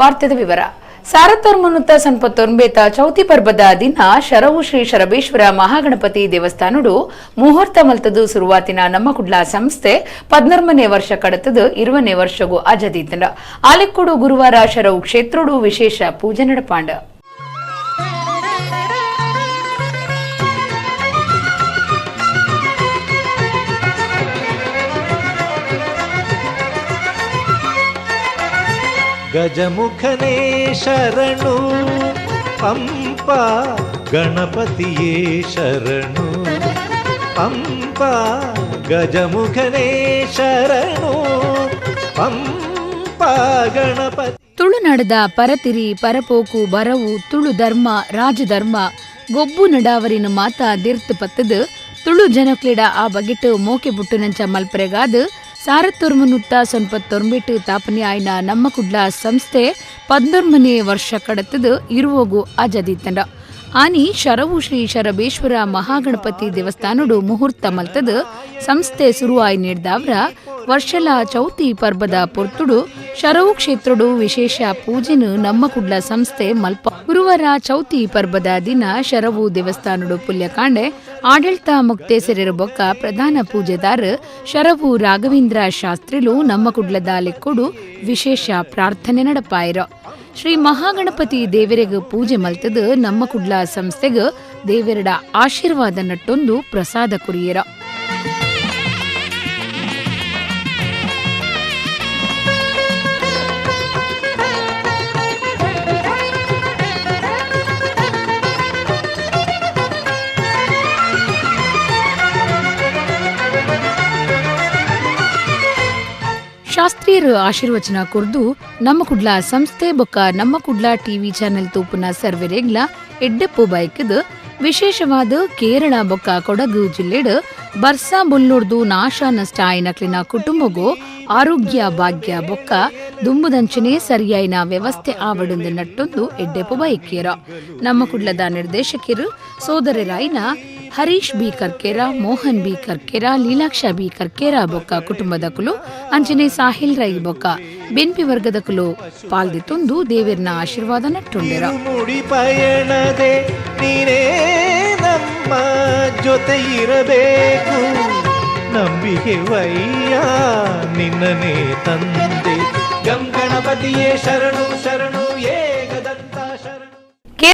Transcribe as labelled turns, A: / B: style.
A: ವಾರ್ತೆದ ವಿವರ. ಸಾರತ್ತೊರ್ಮನುತ್ತ ಸನ್ಪತ್ತೊರ್ಂಬೇತ ಚೌತಿ ಪರ್ಬದ ದಿನ ಶರವು ಶ್ರೀ ಶರಬೇಶ್ವರ ಮಹಾಗಣಪತಿ ದೇವಸ್ಥಾನಡು ಮುಹೂರ್ತ ಮಲ್ತದು ಸುರುವಾತಿನ ನಮ್ಮ ಕುಡ್ಲ ಸಂಸ್ಥೆ 14ನೇ ವರ್ಷ ಕಡತದು 20ನೇ ವರ್ಷಗೂ ಅಜದೀತಂಡ. ಆಲಿಕ್ಕೂಡು ಗುರುವಾರ ಶರವು ಕ್ಷೇತ್ರೋಡು ವಿಶೇಷ ಪೂಜೆ ನಡಪಾಂಡ.
B: ಗಜಮುಖನೇ ಶರಣು ಪಂಪ ಗಣಪತಿಯೇ ಶರಣು ಪಂಪ ಗಜಮುಖನೇ ಶರಣು ಪಂಪ ಗಣಪತಿ.
A: ತುಳುನಾಡದ ಪರತಿರಿ ಪರಪೋಕು ಬರವು ತುಳು ಧರ್ಮ ರಾಜಧರ್ಮ ಗೊಬ್ಬು ನಡಾವರಿನ ಮಾತಾ ದಿರ್ತು ಪತ್ತದು ತುಳು ಜನಕ್ಲಿಡ ಆ ಬಗೆಟ್ ಮೋಕೆ ಬುಟ್ಟುನಂಚ ಮಲ್ಪರೆಗಾದು ಸಾರತ್ತೊರ್ಮನುತ್ತ ಸೊನ್ಪತ್ತೊರ್ಮೆಟ್ಟು ತಾಪನೆ ಆಯ್ನ ನಮ್ಮ ಕುಡ್ಲ ಸಂಸ್ಥೆ 14ನೇ ವರ್ಷ ಕಡತದು ಇರುವೋಗು ಅಜದೀತಂಡ. ಆನಿ ಶರವು ಶ್ರೀ ಶರಬೇಶ್ವರ ಮಹಾಗಣಪತಿ ದೇವಸ್ಥಾನಡು ಮುಹೂರ್ತ ಮಲ್ತದು ಸಂಸ್ಥೆ ಸುರುವಾಯ್ ನೀಡ್ದಾವ್ರ ವರ್ಷಲ ಚೌತಿ ಪರ್ಬದ ಪೊರ್ತುಡು ಶರವು ಕ್ಷೇತ್ರಡು ವಿಶೇಷ ಪೂಜೆನು ನಮ್ಮ ಕುಡ್ಲ ಸಂಸ್ಥೆ ಮಲ್ಪ. ಗುರುವಾರ ಚೌತಿ ಪರ್ಬದ ದಿನ ಶರವು ದೇವಸ್ಥಾನಡು ಪುಲ್ಯಕಾಂಡೆ ಆಡಳಿತ ಮುಕ್ತೇಸರಿರು ಬೊಕ್ಕ ಪ್ರಧಾನ ಪೂಜೆದಾರ ಶರವು ರಾಘವೇಂದ್ರ ಶಾಸ್ತ್ರಿಲು ನಮ್ಮ ಕುಡ್ಲದ ಲೆಕ್ಕೊಡು ವಿಶೇಷ ಪ್ರಾರ್ಥನೆ ನಡಪಾಯಿರ. ಶ್ರೀ ಮಹಾಗಣಪತಿ ದೇವರಿಗೆ ಪೂಜೆ ಮಲ್ತದು ನಮ್ಮ ಕುಡ್ಲ ಸಂಸ್ಥೆಗೆ ದೇವರಡ ಆಶೀರ್ವಾದ ನಟ್ಟೊಂದು ಪ್ರಸಾದ ಕುರಿಯರ. ಶಾಸ್ತ್ರೀಯರು ಆಶೀರ್ವಚನ ಕುರ್ದು ನಮ್ಮ ಕುಡ್ಲ ಸಂಸ್ಥೆ ಬೊಕ್ಕ ನಮ್ಮ ಕುಡ್ಲ ಟಿವಿ ಚಾನೆಲ್ ತೂಪುನ ಸರ್ವೆರೆಗ್ಲ ಎಡ್ಡೆಪ್ಪು ಬೈಕದು ವಿಶೇಷವಾದ ಕೇರಳ ಬೊಕ್ಕ ಕೊಡಗು ಜಿಲ್ಲೆಡ್ ಬರ್ಸಾ ಬೊಲ್ಲುರ್ದು ನಾಶ ನಷ್ಟ ಆಯ್ನಕ್ಲಿನ ಕುಟುಂಬಗೂ ಆರೋಗ್ಯ ಭಾಗ್ಯ ಬೊಕ್ಕ ದುಂಬುದಂಚನೆ ಸರಿಯಾಯಿನ ವ್ಯವಸ್ಥೆ ಆವಡುಂದು ನಟ್ಟೊಂದು ಎಡ್ಡೆಪ್ಪು ಬೈಕೇರ. ನಮ್ಮ ಕುಡ್ಲದ ನಿರ್ದೇಶಕರು ಸೋದರರಾಯ್ನ Harish B Karkera, Mohan B Karkera, Leelaksha B Karkera ಬೊಕ್ಕ ಕುಟುಂಬದ ಕುಲು ಅಂಚನೆ ಸಾಹಿಲ್ ರೈ ಬೊಕ್ಕ ಬೆನ್ಪಿ ವರ್ಗದ ಕುಲು ಪಾಲ್ದಿ ತುಂದು ದೇವಿರ್ನ ಆಶೀರ್ವಾದ ನಟ್ಟುಂಡಿರ.
B: ಪಯಣದೆ ನೀನೇ ನಮ್ಮ ಜೊತೆ ಇರಬೇಕು, ನಂಬಿಕೆ ವಯ್ಯ ನಿನ್ನನೇ ತಂದೆ, ಗಂ ಗಣಪತಿಯೇ ಶರಣು ಶರಣು ಏ.